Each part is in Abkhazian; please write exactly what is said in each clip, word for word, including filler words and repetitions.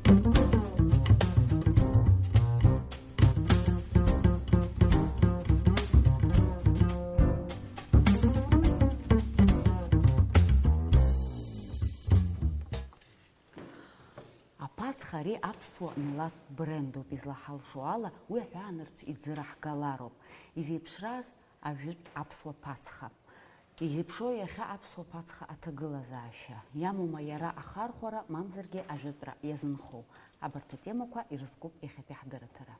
Аԥацха ари аԥсуа милаҭтә брендуп, излаҳалшо ала, уи аҳәаанырцә иӡыраҳгалароуп. Изеиԥшраз ажәытә аԥсуа ԥацха. Изеиԥшроу иахьа аԥсуа ԥацха аҭагылазаашьа? Иамоума иара ахархәара, мамзаргьы ажәытәра иазынхоу? Абарҭ атемақәа ирызкуп иахьатәи ҳдырраҭара.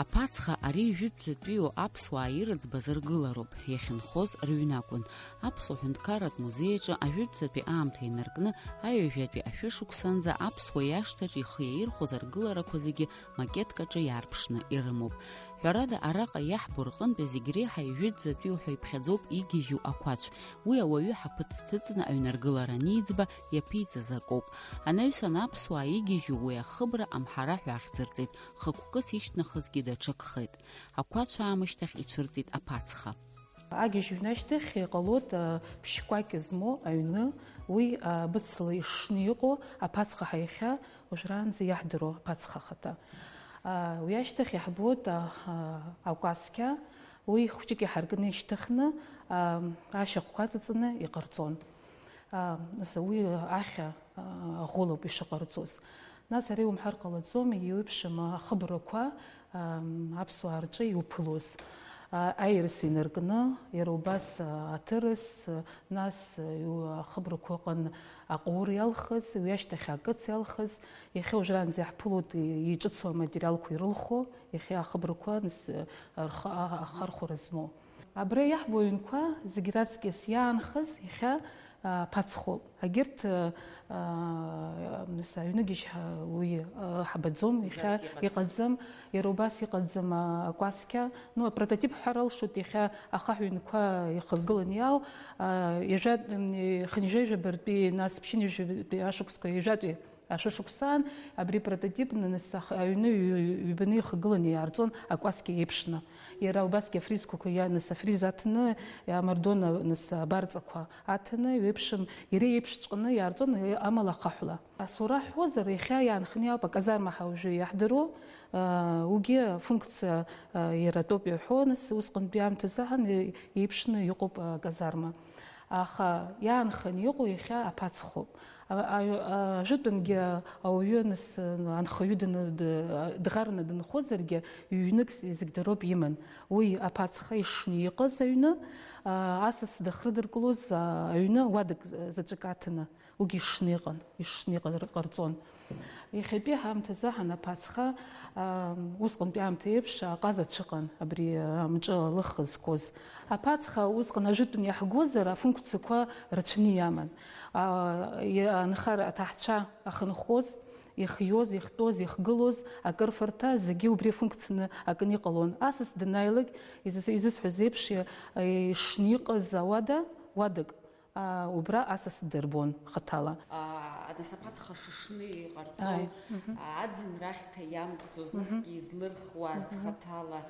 Аԥацха ари жәытәӡатәиу аԥсуаа ирыӡбаз ргылароуп, иахьынхоз рыҩны акәын. Аԥсуа ҳәынҭқарратә музеи аҿы ажәытәӡатәи аамҭа инаркны аҩажәатәи ашәышықәсанӡа аԥсуа иашҭаҿ ихы иаирхәоз аргыларақәа зегьы макетк аҿы иаарԥшны ирымоуп. Ҳәарада, араҟа иаҳбо рҟынтәи зегь реиҳа ижәытәӡатәиу ҳәа иԥхьаӡоуп игьежьу ақәацә. Уи ауаҩы ҳаԥы дҭыҵны аҩнаргылара аниӡба иаԥиҵаз акоуп. Анаҩсан аԥсуаа игьежьу уи ахыбра амҳара ҳәа ахьӡырҵеит, хықәкыс ишьҭнахызгьы даҽакхеит. Ақәацә аамышьҭахь ицәырҵит аԥацха. Агьежь ҩны ашьҭахь иҟалоит, а, ԥшь-кәакь змоу аҩны, уи, а, быцла ишшны иҟоу аԥацха ҳәа иахьа уажәраанӡа иаҳдыруа аԥацха ахаҭа. А, уи ашьҭахь иаҳбоит, а, а, акәасқьа, уи хәҷык иҳаркны ишьҭыхны, а, ашьаҟқәа аҵыҵны иҟарҵон. А, нас уи ахьа, а, ӷәылоуп ишыҟарҵоз. Нас ара иумҳәар ҟалаӡом, иеиуеиԥшым ахыбрақәа, а, аԥсуаа рҿы иуԥылоз. А, аирыс инаркны, иара убас, а, аҭырыс, а, нас, а, иу-, ахыбрақәа ыҟан аҟаур иалхыз, уи ашьҭахь акыц иалхыз, иахьа уажәраанӡа иаҳԥылоит, и-, иҿыцу аматериалқәа ирылху, иахьа ахыбрақәа, нас, а, рхы-, а-, ахархәара змоу. Абра иаҳбо аҩнқәа зегь раҵкьыс иаанхаз иахьа, а, ԥацхоуп. Агьырҭ, а, а, нас аҩныгьежь ҳа-, уи, а, ҳабаӡом, иахьа иҟаӡам. Иҟаӡам, иара убас иҟаӡам, а, акәасқьа. Ну, апрототип ҳҳәар алшоит, иахьа ахаҳә ҩнқәа ихагылан иаау, а, ҩажәа-, м, хынҩажәа-ҩажәабатәи, нас ԥшьынҩажәатәи ашықәсқәа, ҩажәатәи ашәышықәсаан, абри прототип, нас, ах-, аҩны ҩ-, ҩбаны ихагыланы иаарҵон акәасқьа еиԥшны. Иара убасгьы афризқәақәа иа-, нас, африз аҭаны, амардуан, нас, абарҵақәа аҭаны, иеиԥшым, иара иеиԥшҵәҟьаны иаарҵон, амала ахаҳәла. Асоура ҳҳәозар, иахьа иаанханы иаауп аказарма ҳәа уажәы иаҳдыруа, а, уигьы афункциа, а, иара атәоуп иҳәо, нас, усҟантәи аамҭазы аҳан, е-, еиԥшны иҟоуп аказарма. Аха иаанханы иҟоу иахьа аԥацхоуп. А-, а-, ажәытәангьы ауаҩы нас, анхаҩы даны, д-, дӷарны дынхозаргьы, ҩ-ҩнык зегь дароуп иман. Уи аԥацха ишшны иҟаз аҩны, а, асас дахрыдыркылоз, а, аҩны уадак заҵәык аҭаны, уигьы ишшны иҟан, ишшны иҟар-, ҟарҵон. Иахьатәи ҳаамҭазы аҳан аԥацха, а, усҟантәи аамҭа еиԥш, аҟазацәа ыҟан, абри, а, амҿы алых зқәыз. Аԥацха усҟан ажәытәан иаҳгозар, афункциақәа рацәаны иаман. А, и-, анхара аҭаҳцәа ахьынхоз, ихиоз, ихтәоз, ихгылоз, акрыфарҭа зегьы убри афункцианы акын иҟалон. Асас данааилак, изыс-, изысҳәаз еиԥш, и-, ишшны иҟаз ауада, уадак, а, убра асас дырбон хаҭала. А, нас аԥацха шышны иҟарҵон, Ааи. Мгм. А, аӡын рахьҭа иамкӡоз, Мгм. насгьы излырхуаз Мгм. хаҭала,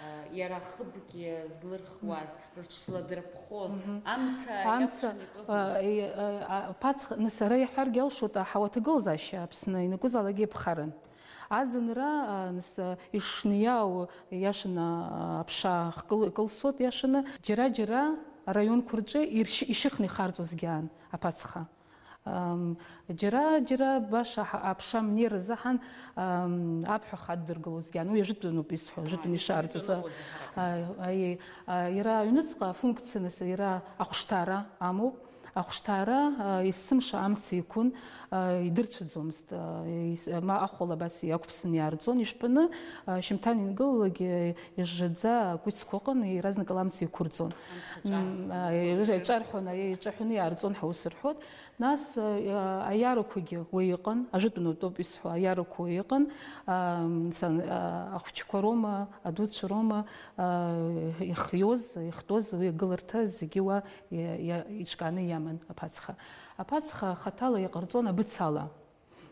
а, иара ахыбгьы злырхуаз, рыҽзладырԥхоз, Мгм. амца Амца, иакәшан итәыз. А, и-, а, а, аԥацха, нас ара иаҳәаргьы алшоит, аҳауа аҭагылазаашьа Аԥсны ианакәызаалак еиԥхарын. Аӡынра, а, нас, а, ишшны иаау, иашаны, а, аԥша хкыл-, икылсуеит, иашаны. Џьара-џьара араионқәа рҿы иршь-, ишьыхны ихарҵозгьы аан аԥацха. Ам, џьара-џьара баша ҳа-, аԥша мнер азыҳан, ам, аԥҳәа хаддыргылозгьы аан. Уи ажәытәануп исҳәо, ажәытәан Аа, ишаарҵоз. ишаарҵоз, ҳаракыз. Аи, аи, а, иара аҩныҵҟа афункциа, нас, иара ахәшҭаара амоуп. Ахәшҭаара, а, есымша амца иқәын, а, идырцәаӡомызт, а, ис-, ма ахәала абас иақәԥсаны иаарҵон, ишәпаны, а, шьымҭан ингылалак, а, ижжаӡа акәицқәа ыҟан, иаразнакала амца иқәырҵон. Амца М, ҿарҳәон, а, ус еиҿа-, еиҿарҳәон, еиҿарҳәон. Иаԥсаны иаарҵон ҳәа ус рҳәоит. Нас, а, аиарақәагьы уи иҟан, ажәытәан утәоуп исҳәо, аиарақәа уи иҟан, а, сан-, а, ахәыҷқәа роума, адуцәа роума, а, ихиоз, ихтәоз уи агыларҭа зегьы уа иа-, иа-, иҿкааны иаман аԥацха. Аԥацха хаҭала иҟарҵон абыцала.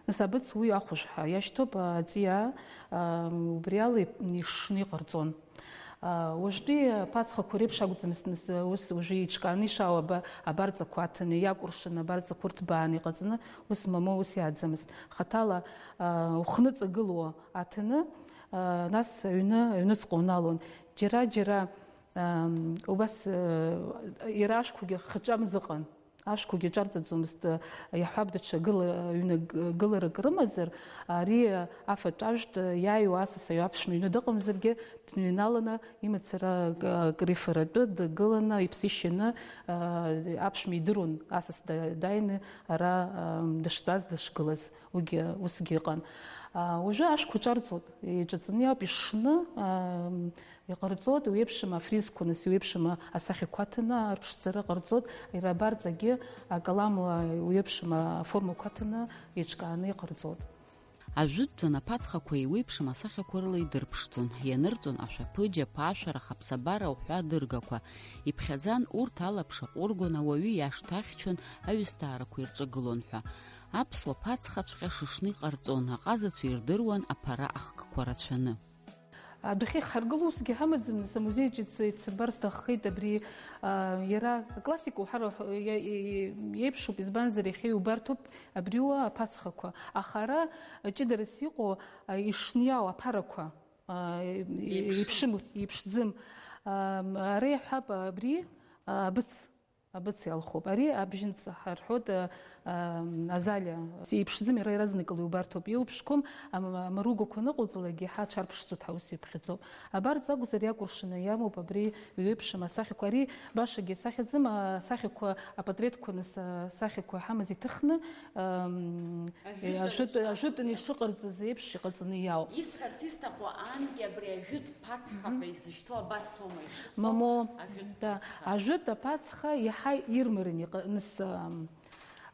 Нас абыц уи ахәышә ҳәа иашьҭоуп, аҵиаа, аа, убри ала ишшны иҟарҵон. Уажәтәи аԥацхақәа реиԥш акәӡамызт, нас, ус уажәы еиҿкааны ишаауа аба-, абарҵақәа аҭаны, иакәыршаны абарҵақәа рҭбааны иҟаҵаны, ус мамоу ус иааӡамызт. Хаҭала, аа, ухныҵагылоу аҭаны, аа, нас аҩны, аҩныҵҟа уналон. Џьара-џьара, аа, убас, аа, иара ашәқәагьы хаҿамз ыҟан. Ашәқәагьы ҿарҵаӡомызт, иаҳҳәап, даҽа гыла-, ҩнак гыларак рымазар, ари афатә-ажәтә иааиуа асасаҩ аԥшәма иҩны дыҟамзаргьы, дныҩналаны имацара ак-, акрифаратәы дгыланы, иԥсы шьаны, аԥшәма идыруан асас да-, дааины ара, дыштәаз, дышгылаз, уигьы усгьы ыҟан. Уажәы ашәқәа ҿарҵоит, иҿаҵаны иауп, ишшны, иҟарҵоит, уи еиԥшым афризқәа, нас, уи еиԥшым асахьақәа ҭаны арԥшӡара ҟарҵоит, иара абарҵагьы акаламла уи еиԥшым аформақәа ҭаны еиҿкааны иҟарҵоит. Ажәытәӡан аԥацхақәа еиуеиԥшым асахьақәа рыла идырԥшӡон, ианырҵон ашәаԥыџьаԥ, ашәарах, аԥсабара уҳәа адыргақәа. Иԥхьаӡан урҭ алаԥш аҟәыргон, ауаҩы иашҭа ахьчон, аҩысҭаарақәа ирҿагылон ҳәа. Аԥсуа ԥацхаҵәҟьа шышны иҟарҵон, аҟазацәа ирдыруан аԥара ахкқәа рацәаны. Адәахьы иҳаргыло усгьы ҳамаӡам, нас, амузеи аҿы ицырбар сҭаххеит абри, а, иара аклассика уҳәар уҳ-, иа-, и-, и-, иеиԥшуп, избанзар, иахьа иубарҭоуп абри уа аԥацхақәа. Аха ара ҷыдарас иҟоу, а, ишниау аԥарақәа, а, и-, Еиԥшым. Иԥшым, иԥшӡым. А, ара иаҳҳәап абри, а, абыц. Абыц иалхуп. Ари абжьынҵа ҳәа рҳәоит, а, а, азалиа. Иԥшӡам, иара иаразнакыла иубарҭоуп. Иуԥшқәам, ам-, амаругақәа аныҟауҵалакгьы, иаҳа аҽарԥшӡоит ҳәа ус иԥхьаӡоуп. Абарҵа акәзар, иакәыршаны иамоуп абри иеиԥшым асахьақәа. Ари башагьы асахьаӡам, асахьақәа, апатреҭқәа, нас, асахьақәа иҳамаз иҭыхны, ам, Ажәытә ажәытә, ажәытәны ишыҟарҵаз еиԥш иҟаҵаны иаауп. Исҳәарц исҭаху, анкьа абри ажәытә ԥацха Мгм. ҳәа изышьҭоу абасоума ишыҟоу? Мамо, Ажәытә да, ԥацха. Ажәытә аԥацха иаҳа ирмаран иҟа-, нас, ам,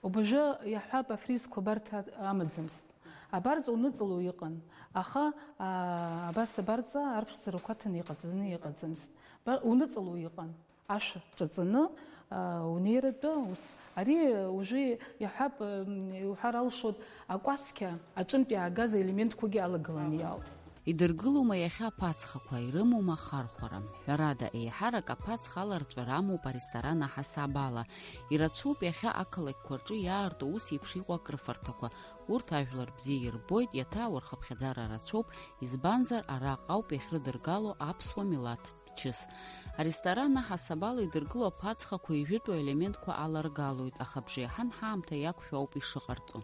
убажәы иаҳҳәап, афризқәа абарҭ а-, амаӡамызт. Абарҵа уныҵало иҟан, аха, а, абас абарҵа арԥшӡарақәа ҭаны иҟаҵаны иҟаӡамызт. Ба-, уныҵало иҟан. Ашә ҿаҵаны, аа, унеиратәы ус. Ари уажәы иаҳҳәап, м, иуҳәар алшоит, акәасқьа аҿынтә иаагаз аелементқәагьы алагыланы иаауп. Идыргылома иахьа аԥацхақәа, ирымоума ахархәара? Ҳәарада, еиҳарак аԥацха аларҵәара амоуп аресторан аҳасабала. Ирацәоуп иахьа ақалақьқәа рҿы иаарту ус еиԥш иҟоу акрыфарҭақәа. Урҭ ажәлар бзиа ирбоит, иаҭаау рхыԥхьаӡара рацәоуп, избанзар, араҟа ауп иахьрыдыргало аԥсуа милаҭ. Чыс. Аресторан аҳасабала идыргыло аԥацхақәа ижәытәу аелементқәа аларгалоит, аха бжеиҳан ҳаамҭа иақәшәо ауп ишыҟарҵо.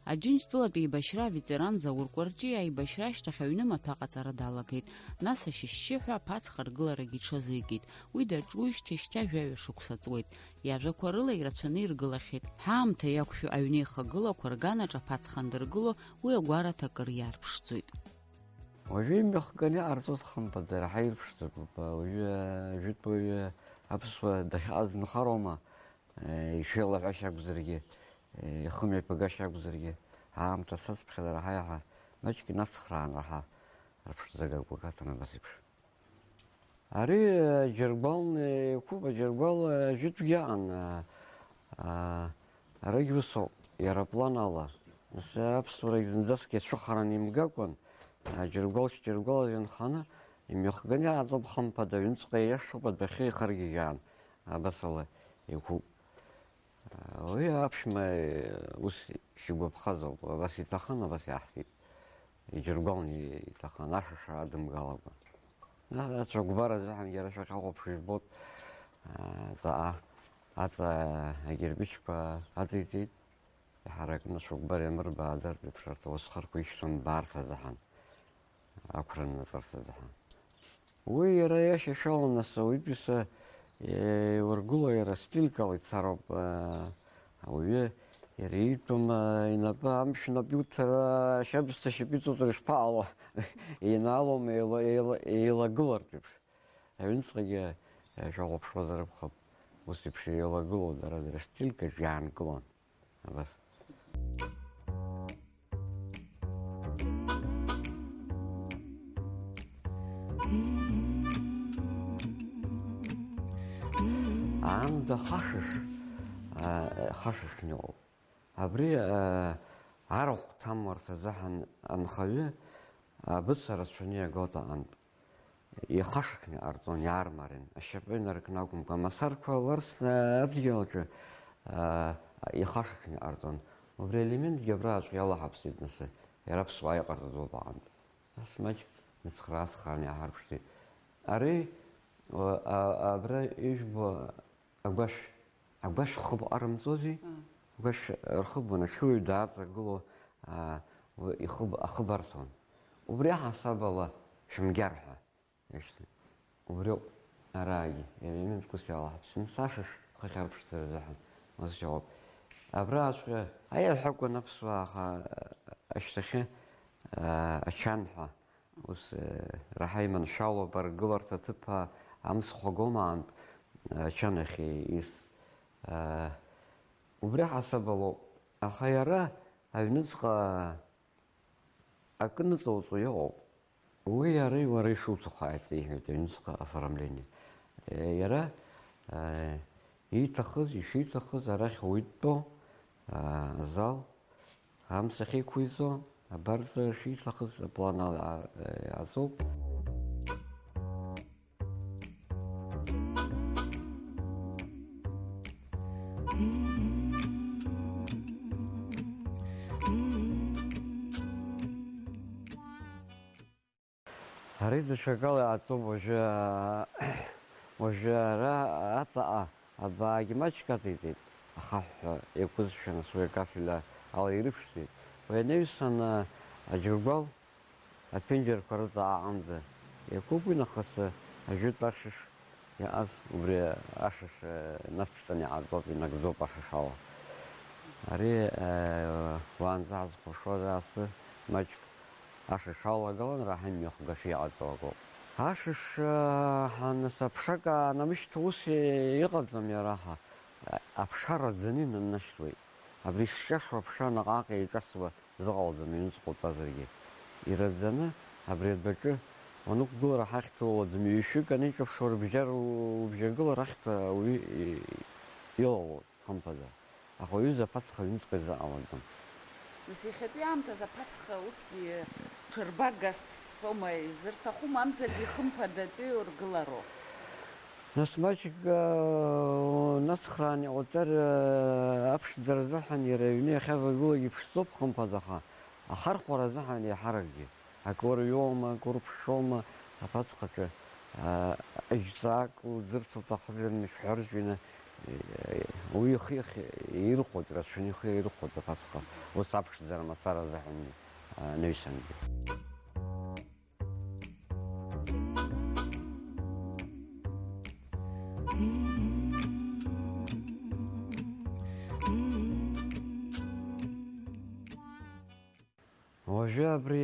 Аџьынџьтәылатә еибашьра аветеран Заур Кәарҷиа аибашьра ашьҭахь аҩны маҭәа аҟаҵара далагеит, нас ашьышьшьыҳәа аԥацха аргыларагьы иҽазикит. Уи даҿуижьҭеи шьҭа жәаҩа шықәса ҵуеит. Иажәақәа рыла ирацәаны иргылахьеит. Ҳаамҭа иақәшәо аҩнеихагылақәа рганаҿ аԥацха андыргыло, уи агәараҭа акыр иаарԥшӡоит. Уажәы имҩахганы иҟарҵоз хымԥада, раҳа ирԥшӡақәоуп. Уажәы, жәытә уаҩы аԥсуа дахьыҟаз нхароума, ишеилаҳәашьа акәзаргьы, ихымҩаԥгашьа акәзаргьы, аамҭа цацԥхьаӡа раҳа-иаҳа маҷк инацхраан, раҳа рыԥшӡагақәа каҭан абас еиԥш. Ари, э, џьыргәалны иқәуп, аџьыргәал, э, жәытәгьы аан, э, э, арагь усоуп, иара аплан ала. Нас аԥсуарагь зынӡаск иацәыхараны имгакәан, аџьыргәал шьџьыргәалаз инханы, имҩахганы иааҵоуп, хымԥада, аҩныҵҟа ииашоуп, адәахьы ихаргьежьаан, абасала иқәуп. Уи аԥшәма ус шигәаԥхаз ауп, абас иҭахын, абас иаҳҭеит. Иџьыргәалны иҭахын, ашәа-шәа адымгалакәа. Ацәыкәбар азыҳәан иара шәахьахәаԥшуа ижәбоит, ҵаҟа аҵа агербичқәа аҵеиҵеит, иҳаракны ацәыкәбар иамырбааӡартә еиԥш арҭ ауасхырқәа ишьҭан баарц азыҳәан, ақәра ннаҵарц азыҳәан. Уи иара иашьашәала, нас, ауаҩытәыҩса еиургыло иара стилькала ицароуп, э, ауаҩы иара иитәым, э, инапы амшә нап иуҭара, ашьабсҭа шьапы иҵоуҵар ишԥаҟало? Еинаалом, еила-, еила-, еилагылартә еиԥш. Аҩныҵҟагьы, э, шәахәаԥшуазар акәхап, ус еиԥш еилагылоу дара, дара стилькаҿ иаанкылон. Абас. Аанда хашыш, а, хашышны иҟоуп. Абри, э, арахә ҭамларц азыҳәан анхаҩы абыца рацәаны иагоит аҟынтә. Ихашақьны иҟарҵон, иаармарын, ашьапы инаркны акәымкәа, амасарқәа ларсны адгьыл аҿы, э, ихашақьны иҟарҵон. Убри аелементгьы абраҟаҵәҟьа иалаҳаԥсеит нас, иара аԥсуаа иҟарҵаӡоуп аҟынтә. Нас маҷк ныцхраа-ныцхрааны иааҳарԥшӡеит. Ари, а, а, абра ижәбо агәашә, агәашә хыб ҟарымҵози? Мм. Агәашә рхыбуан, ашәыуаҩ дааҵагыло, а, уи ихыб-, ахыб арҭон. Убри аҳасабала шәымгьар ҳәа. Ишьҭан. Убриоуп араагьы, елементқәас иалаҳаԥсаны, сашыш хыхь арԥшӡара азыҳәан, ус иҟоуп. Абраҵәҟьа аиаҳәа акәын аԥсуаа, аха ашьҭахьы, аа, ачан ҳәа, ус, э, раҳа иманшәалоуп, аргыларҭа аҭыԥ ҳәа амцхә агома аантә, ачан ахь ииз. Э, убри ҳасаб алоуп. Аха иара аҩныҵҟа акы ныҵоуҵо иҟоуп. Уи иара уара ишуҭаху ааиҵеиҳәоит аҩныҵҟа оформление. Иара, э, ииҭахыз, ишиҭахыз арахь уи дтәо, а, азал, амца ахьеиқәиҵо, абарҵа шиҭахыз аплан ала, а, иааӡоуп. Ари даҽакала иаатәуп уажәы, уажәы ара аҵаҟа абаагьы маҷк аҵеиҵеит, ахаҳә ҳәа иакәызшәа, нас уи акафель ала ирыԥшӡеит. Уи анаҩсан, аџьыргәал аԥенџьырқәа рыҵаҟа аҟынӡа иакуп, уи нахыс ажәытә ашыш иааз убри ашыш, э, нацҵаны иҟаҵоуп, инагӡоуп ашыш ала. Ари, э, уаанӡа ҳазхәаԥшуаз аасҭа маҷк ашыш алагалан, раҳа имҩахгашәа иҟаҵо акоуп. Ашыш, э, ҳанасыԥшак аанамышьҭ ус иҟаӡам иара, аха, э, аԥша раӡаны инанашьҭуеит. Абри шҿашо аԥша наҟ-ааҟ еиҿасуа зыҟалҵом, иҩныҵҟа утәазаргьы. Ираӡаны, абри адәаҿы уанықәгылара ҳахьҭа улаӡам, ҩышәык анеиҿаԥшуа рыбжьара убжьагылара ахьҭа ауаҩы и-, илалоит, хымԥада. Аха уҩыза аԥацха аҩныҵҟа изыҟалаӡом. Нас иахьатәи аамҭазы аԥацха усгьы ҽырбагас аума изырҭаху, мамзаргьы хымԥадатәи ургылароуп? Нас маҷк, э, нацхраан иҟауҵар, э, аԥшӡара азыҳәан иара иҩны иахьавагылоугьы ԥшӡоуп, хымԥада, аха ахархәара азыҳәан еиҳаракгьы. Акы урҩоума, акы урԥшоума, аԥацхаҿы, э, ижәҵаак лӡырц лҭахызар, ишҳәарыжәҩаны, э, уи ихы иахь ирыхәоит, рацәаны ихы ирыхәоит аԥацха, ус аԥшӡара мацара азыҳәан, э, анаҩсангьы. Уажәы абри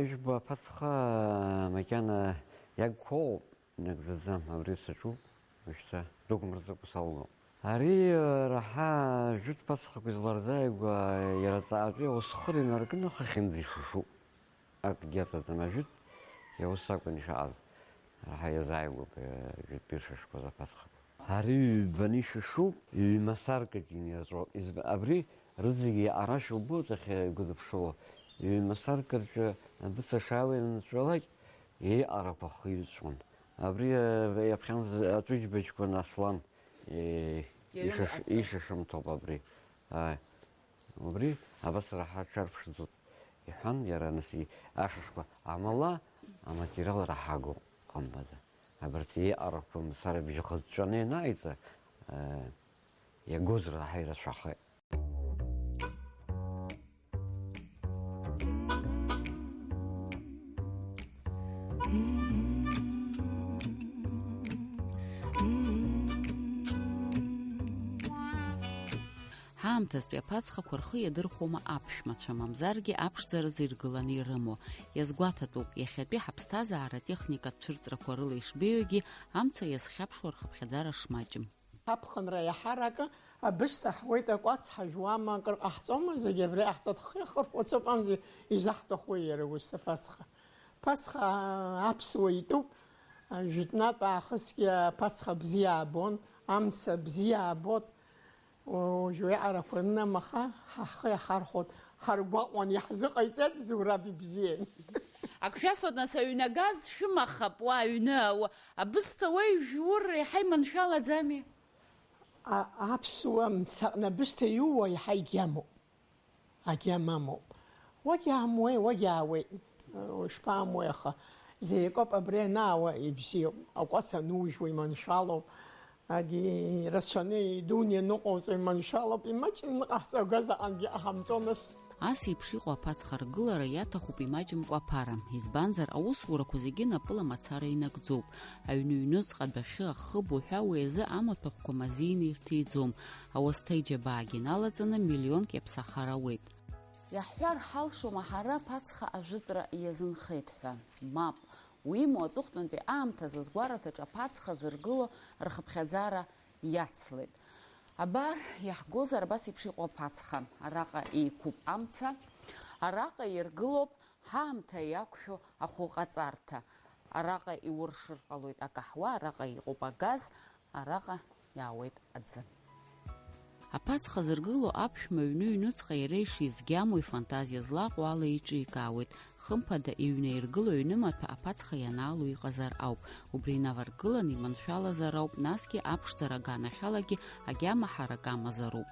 ижәбо аԥацха макьана иагқәоуп, инагӡаӡам, абри саҿуп, уажәшьҭа дук мырҵыкәа салгом. Ари раҳа жәытә ԥацхақәа изларзааигәа иара ҵаатәи аусхыр инаркны хыхьынӡа ишышуп. Акгьы аҵаӡам, ажәытә иаус акәын ишаҟаз. Раҳа иазааигәоуп, э, жәытәтәи ршышқәаз аԥацхақәа. Ари ҩбаны ишышуп, ҩ-масаркаҿ иниарҵәо. Изб-, абри рызегьы арашь убоит ахьгәыдыԥшыло. Ҩ-масаркаҿы адәыцәа шааиуа ианҵәалак, еиҟарақәа хиҩҵәон. Абри, э, иаԥхьанӡа аҵәыџьбаџьқәа Аслан, э, Иаҩым ишыш-, Аслан. Ишышымҭоуп абри. Ааи. Убри абас раҳа аҽарԥшӡоит, иҳәан, иара нас и-, ашышқәа амала аматериал раҳагоуп, хымԥада. Абарҭ иҟарақәа мацара бжьыхыҵәҵәаны ианааиҵа, э, иагоз раҳа ирацәахеит. Ҳаамҭазтәи аԥацхақәа рхы иадырхәома аԥшәмацәа, мамзаргьы аԥшӡаразы иргыланы ирымоу? Иазгәаҭатәуп, иахьатәи ҳаԥсҭазаара атехникатә цәырҵрақәа рыла ишбеиоугьы, амца иазхьаԥшуа рхыԥхьаӡара шмаҷым. Аԥхынра иаҳаракы абысҭа ҳуеит, акәац ҳажәуама, акыр ҟаҳҵома, зегьы абри ҟаҳҵоит, ҳхы иахырхәац ауп, амзи изаҳҭаху иара ус аԥацха. Ԥацха аԥсуа итәуп, жәытәнатә аахысгьы аԥацха бзиа аабон, амца бзиа аабот. Уажә уи аҟарақәа рнымаха, ҳхы иахархәоит, ҳаргәаҟуан, иаҳзыҟаиҵеит, Зураб ибзиан. Ак шәасҳәоит, нас, аҩны агаз шәымахап, уа аҩны, ауа, абысҭа уеи жәур еиҳа иманшәалаӡами? А-, аԥсуа мцаҟны абысҭа иууа еиҳа егьамоуп. Агьама амоуп. Уагьаамуеи, уагьаауеит. Ишԥаамуеи аха? Зеикоуп абри анаауа ибзиоуп. Акәац анужәуа иманшәалоуп. Егьи рацәаны идуны ианыҟауҵо иманшәалоуп. Имаҷны иҟаҳҵо агәазаҟангьы ҟаҳамҵо нас. Ас еиԥш иҟоу аԥацха ргылара иаҭахуп имаҷымкәа аԥара. Избанзар, аусурақәа зегьы напыла мацара инагӡоуп. Аҩны ҩнуҵҟа адәахьы ахыб уҳәа уи азы амаҭәахәқәа мазеины ирҭиӡом. Ауасҭа иџьабаагьы налаҵаны миллионк иаԥсахар ауеит. Иаҳҳәар ҳалшома ҳара аԥацха ажәытәра иазынхеит ҳәа? Мап, уимоу аҵыхәтәантәи аамҭазы згәараҭаҿы аԥацха зыргыло рхыԥхьаӡара иацлеит. Абар, иаҳгозар абас еиԥш иҟоу аԥацха, араҟа еиқәуп амца, араҟа иргылоуп ҳаамҭа иақәшәо ахәылҟаҵарҭа, араҟа иуршыр ҟалоит акаҳуа, араҟа иҟоуп агаз, араҟа иаауеит аӡы. Аԥацха зыргыло аԥшәма аҩны ҩнуҵҟа иара ишизгьамоу ифантазиа злаҟоу ала еиҿикаауеит. Хымԥада, иҩнаиргыло аҩнымаҭәа аԥацха ианаало иҟазар ауп. Убри инаваргыланы иманшәалазар ауп, насгьы аԥшӡара аганахьалагьы агьама ҳарак амазароуп.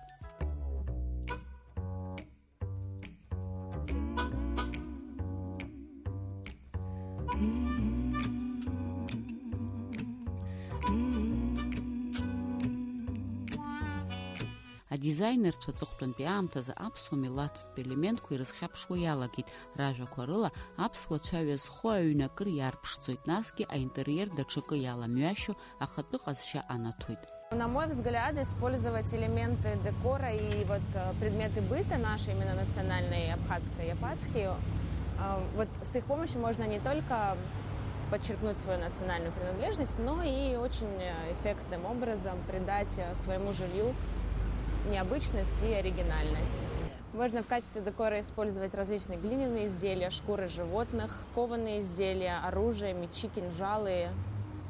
Адизайнерцәа аҵыхәтәантәи аамҭазы аԥсуа милаҭтә елементқәа ирызхьаԥшуа иалагеит, ражәақәа рыла, аԥсуа цәаҩа зхо аҩны акыр иарԥшӡоит, насгьы аинтериер даҽакы иаламҩашьо ахатәы ҟазшьа анаҭоит. На мой взгляд, использовать элементы декора и вот, э, предметы быта нашей, именно национальной, абхазской, япатские, э, вот с их помощью можно не только подчеркнуть свою национальную принадлежность, но и очень, э, эффектным образом придать, э, своему жилью необычность и оригинальность. Можно в качестве декора использовать различные глиняные изделия, шкуры животных, кованые изделия, оружие, мечи, кинжалы.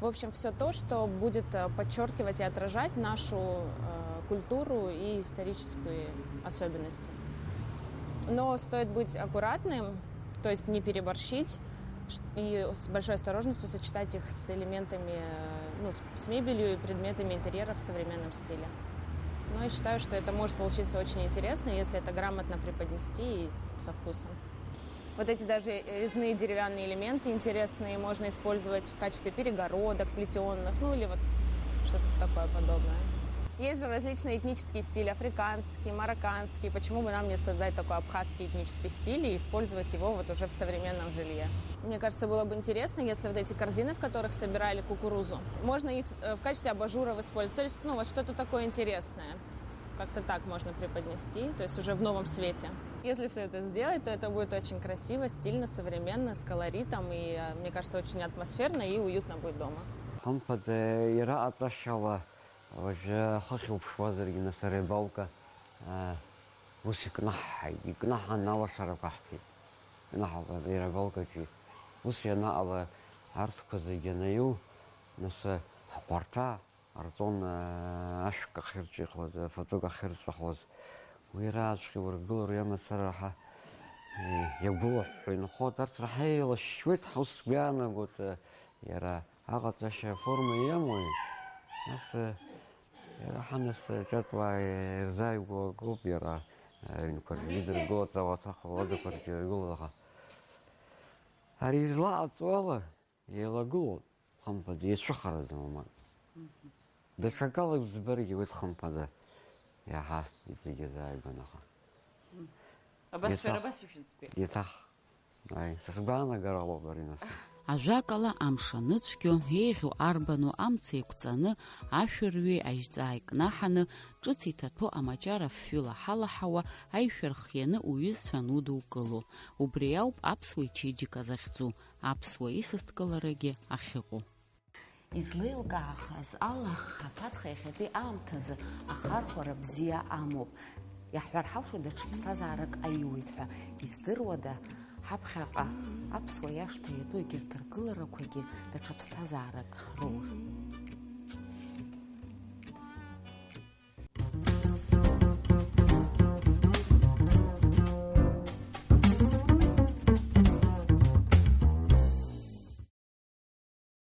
В общем, всё то, что будет, э, подчёркивать и отражать нашу, э, культуру и исторические особенности. Но стоит быть аккуратным, то есть не переборщить, ш-, и с большой осторожностью сочетать их с элементами, э, ну, с, с мебелью и предметами интерьера в современном стиле. Но я считаю, что это может получиться очень интересно, если это грамотно преподнести и со вкусом. Вот эти даже резные деревянные элементы интересные можно использовать в качестве перегородок, плетённых, ну или вот что-то такое подобное. Есть же различные этнические стили, африканский, марокканский. Почему бы нам не создать такой абхазский этнический стиль и использовать его вот уже в современном жилье? Мне кажется, было бы интересно, если вот эти корзины, в которых собирали кукурузу, можно их, э, в качестве абажуров использовать. То есть, ну, вот что-то такое интересное. Как-то так можно преподнести, то есть уже в новом свете. Если всё это сделать, то это будет очень красиво, стильно, современно, с колоритом и, э, мне кажется, очень атмосферно и уютно будет дома. Хымԥада, иара аҵашьала, уажәы ахыхь уԥшуазаргьы, нас арыбалка, а, ус икнаҳҳаит, икнаҳан алашарақәа ҳҭеит. Икнаҳалт арыбалкаҿы. Ус ианаҟала, арҭқәа зегьы анаиу, нас, ҳхәарҭа, Артон, аа, ашәк ахьырҿихуаз, афатәык ахьырҵәахуаз, уи рааҵәҟьа ургылар, уи амацара ҳа, е, иагәылаҳәҳәо инхоит, арҭ раҳа еилашьшьуеит, ҳа ус сгәы иаанагоит, е, иара аҟаҵашьа аформа иамои? Нас, е, иара ҳанасыҿатәуаа ирзааигәоу акоуп иара, аҩнқәа рҿы идыргылоит, ауаҭах ауадақәа рҿы иргылоит, аха ари излаҟаҵо ала, еилагылоуп, хымԥада, ицәыхараӡам амал. Мгм. Даҽакала узбаргьы уи хымԥада, иаҳа иҵегь иазааигәан аха. Мгм. Абас шәара еиҭах, абас ишәыӡбеит? Еиҭах. Аи, са сгәаанагарала ауп ари нас. Ажәакала, амш аныцәгьо, еиӷьу арбану амца еиқәҵаны, ашәырҩи ажьҵаа икнаҳаны, ҿыц иҭаҭәо амаҷара фҩы лаҳалаҳауа, аишәа рхианы уҩызцәа анудукыло. Убри ауп аԥсуа ичеиџьыка захьӡу. Аԥсуа исасдкыларагьы ахьыҟоу. Излеилкаахаз ала, аԥацха иахьатәи аамҭазы ахархәара бзиа амоуп. Иаҳҳәар ҳалшоит, даҽа ԥсҭазаарак аиуеит ҳәа. Издыруада, ҳаԥхьаҟа аԥсуа иашҭа иатәу егьырҭ ргыларақәагьы даҽа ԥсҭазаарак роур?